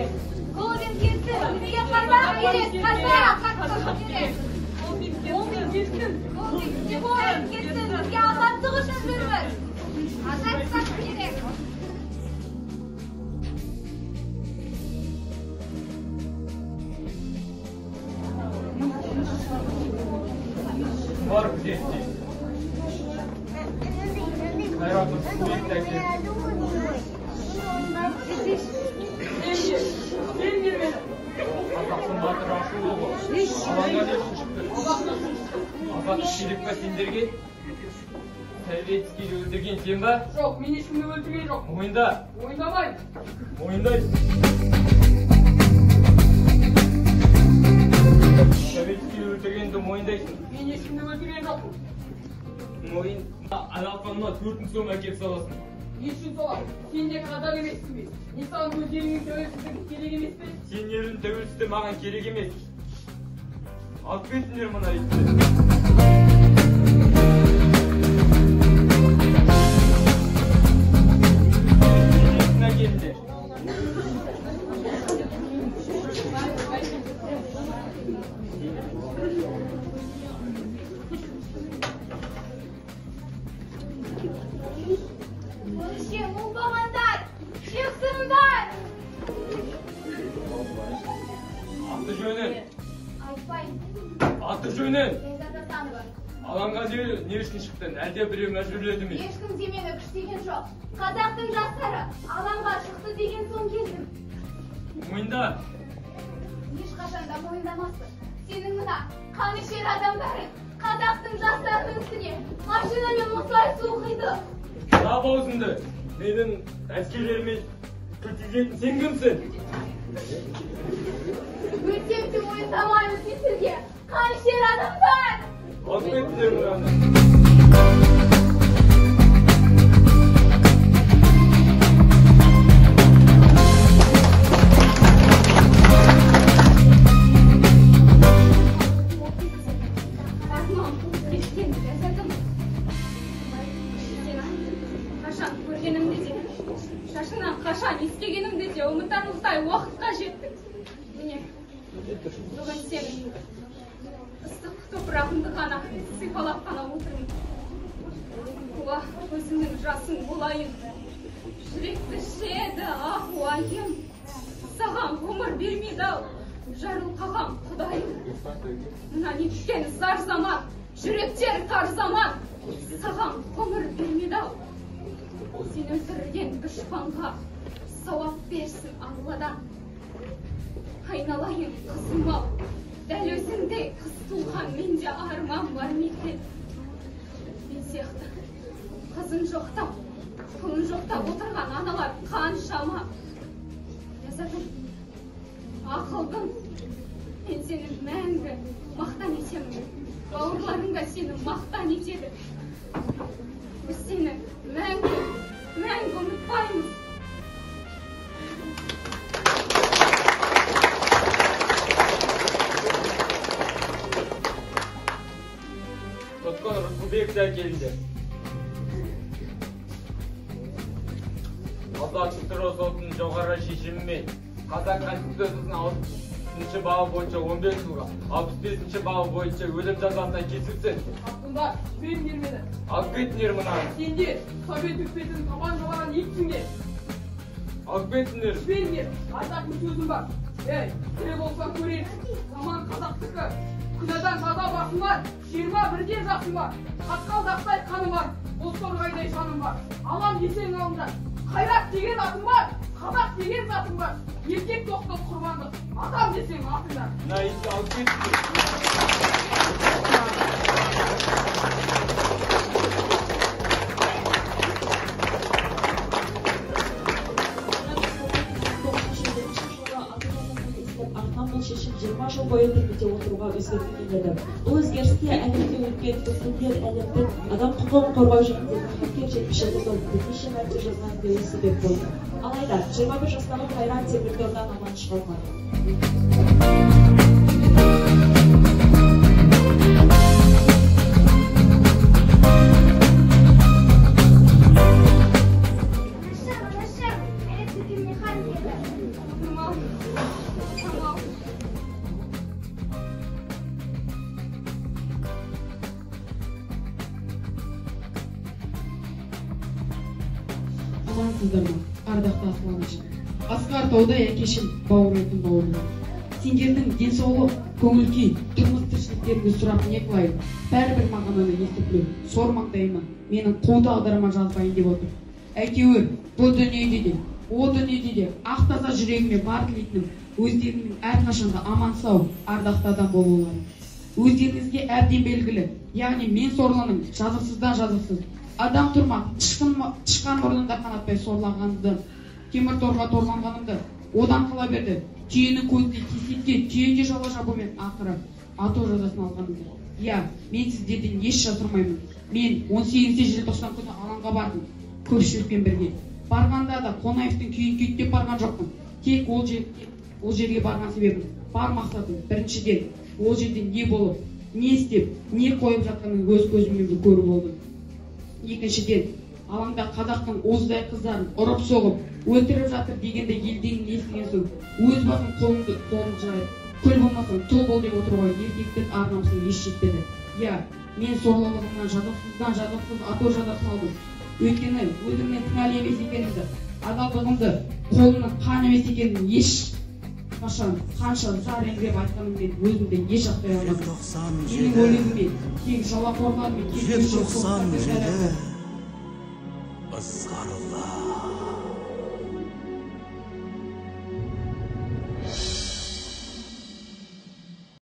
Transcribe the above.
керек. Колбин кетсін, бізге қазақ керек, қазақ керек. Колбин кетсін, Колбин кетсін, бізге азаттық үшін жүрміз. Азаттық керек. Бар күзетте. Қайрат Рысқұлбекті әкел. Сендер мені. Қазақтың батыры ашулы ғой. Алаңға не үшін шықты? Азаттық керек па сендерге? Советскийді өлтірген сен ба? Жоқ, мен ешкімді өлтірген жоқ. Мойында. Мойындамаймын. Мойындайсың. Советскийді өлтіргенді мойындайсың. Мен ешкімді өлтірген жоқпын. Мойын алақаныма 4 сом әкеліп саласың. Не үшін саламын? Сен де қазақ емессің бе? Не саған өз еліңнің тәуелсіздігі керек емес пе? Сен елдің тәуелсіздігі маған керек емес. Алып кетіңдер мына итті. Әкеліңдер. Сен оңбағандар, жексұрындар! Аты жөнін. Айтпаймын. Аты жөнін. Ләззат Асанова. Алаңға не үшін шықтың? Әлде біреу мәжбүрледі ме? Ешкім де мені күштеген жоқ. Қазақтың жастары алаңға шықты деген соң келдім. Мойында. Ешқашан да мойындамаспын. Сенің мына қанішер адамдарың қазақтың жастарының үстіне машинамен осылай су құйды. Жап аузыңды. Менің әскерлеріме тіл тигізетін сен кімсің? Өлсем де мойындамаймын сендерге. Қанішер адамдар! Алып кетіңдер мынаны. Арман қуып кеткен ләззатым. Сені қашан көргенімді де, шашыңнан қашан иіскегенімді де ұмытарлықтай уақытқа жеттік. Міне, бүгін сенің ыстық топырағыңды ғана сипалап қана отырмын. Уа, өзіңнің жасың болайын. Жүректі ішеді ақ уайым. Саған ғұмыр бермеді-ау, жарылқаған Құдайым. Мына неткен зар заман, жүректер тар заман. Саған ғұмыр бермеді-ау. Сен өлтірген дұшпанға сауап берсін Алладан. Айналайын қызым-ау, дәл өзіңдей қыз туған менде арман бар ма екен? Мен сияқты қызын жоқтап, құлын жоқтап отырған аналар қаншама. Ләззатым, ақылдым, мен сені мәңгі мақтан етемін. Бауырларың да сені мақтан етеді. Біз сені мәңгі, мәңгі ұмытпаймыз. Тұтқын Рысқұлбекті әкеліңдер. Қазақ КСРО сотының жоғары шешімімен Қазақ Конституциясының 60-шы бабы бойынша 15 жылға, 65-ші бабы бойынша өлім жазасына кесілсін. Қасқындар, жіберіңдер мені. Алып кетіңдер мынаны. Сендер, Совет үкіметінің табан жоғарған итсіңдер. Алып кетіңдер. Жіберіңдер, айтатын сөзім бар. Ей, тірі болсаң көрерсің. Заман қазақтікі. Күнәдан таза басым бар, 21-де жасым бар. Қатқалдақтай қаным бар, бозторғайдай жаным бар. Алам десең алыңдар. Қайрат деген атым бар, қазақ деген затым бар. Еркек тоқты құрбандық, атам десең атыңдар. Мына итті алып кетіңдер. Артынан бұл шешім 20 жыл бойы түрмеде отыруға өзгертілген еді. Бұл өзгеріске әлемде өткен үкімдер әлемдік адам құқығын қорғау жөніндегі хатке 77 жыл бірнеше мәрте жазған деуі себеп болды. Алайда 21 жастағы Қайрат темір тордан аман шыға алмады. Анашым, анашым, әлі дүкеннен хан келді. Мам, Амансыздар ма, ардақты асыл анашым, асқар таудай әкешім, бауыр етім бауырларым. Сендердің денсаулық, көңіл күй, тұрмыс тіршіліктеріңді сұрап не қылайын? Бәрібір маған оны естіп білу сор маңдайыма, менің қу тағдырыма жазбайын деп отыр. Әйтеуір бұл дүниеде де, о дүниеде де ақ таза жүрегіме бар тілейтінім өздеріңнің әрқашанда аман сау, ардақты адам болуларың. Өздеріңізге әбден белгілі, яғни мен сорлының жазықсыздан жазықсыз адам тұрмақ тышқан мұрнында қанатпай сорлағанымды, темір торға торланғанымды, одан қала берді түйенің көзіне кесекке түйеге жала жабумен ақыры ату жазасын алғанымды. Иә, мен сіздерден еш жасырмаймын. Мен 18 желтоқсан күні алаңға бардым көпшілікпен бірге. Барғанда да Қонаевтың күйін күйттеп барған жоқпын. Тек ол жерге барған себебім, бар мақсатым біріншіден ол жерде не болып, не істеп, не қойып жатқанын өз көзіммен көру болды. Екіншіден, алаңда қазақтың уыздай қыздарын ұрып соғып, өлтіріп жатыр дегенді елден естіген соң өз басым қолымды жайып, күл болмасаң тұл бол деп отыруға еркектік ар намысым еш жетпеді. Иә, мен сорлылығымнан жазықсыздан жазықсыз ату жазасын алдым. Өйткені өзімнің кінәлі емес екенімді, адалдығымды, қолымның қан емес екенін еш қашан, қанша зар еңіреп айтқаныммен өзімді еш ақтай алмадым. Менің өлігіме тек жалақорлар мен Желтоқсан желі ызғарлы.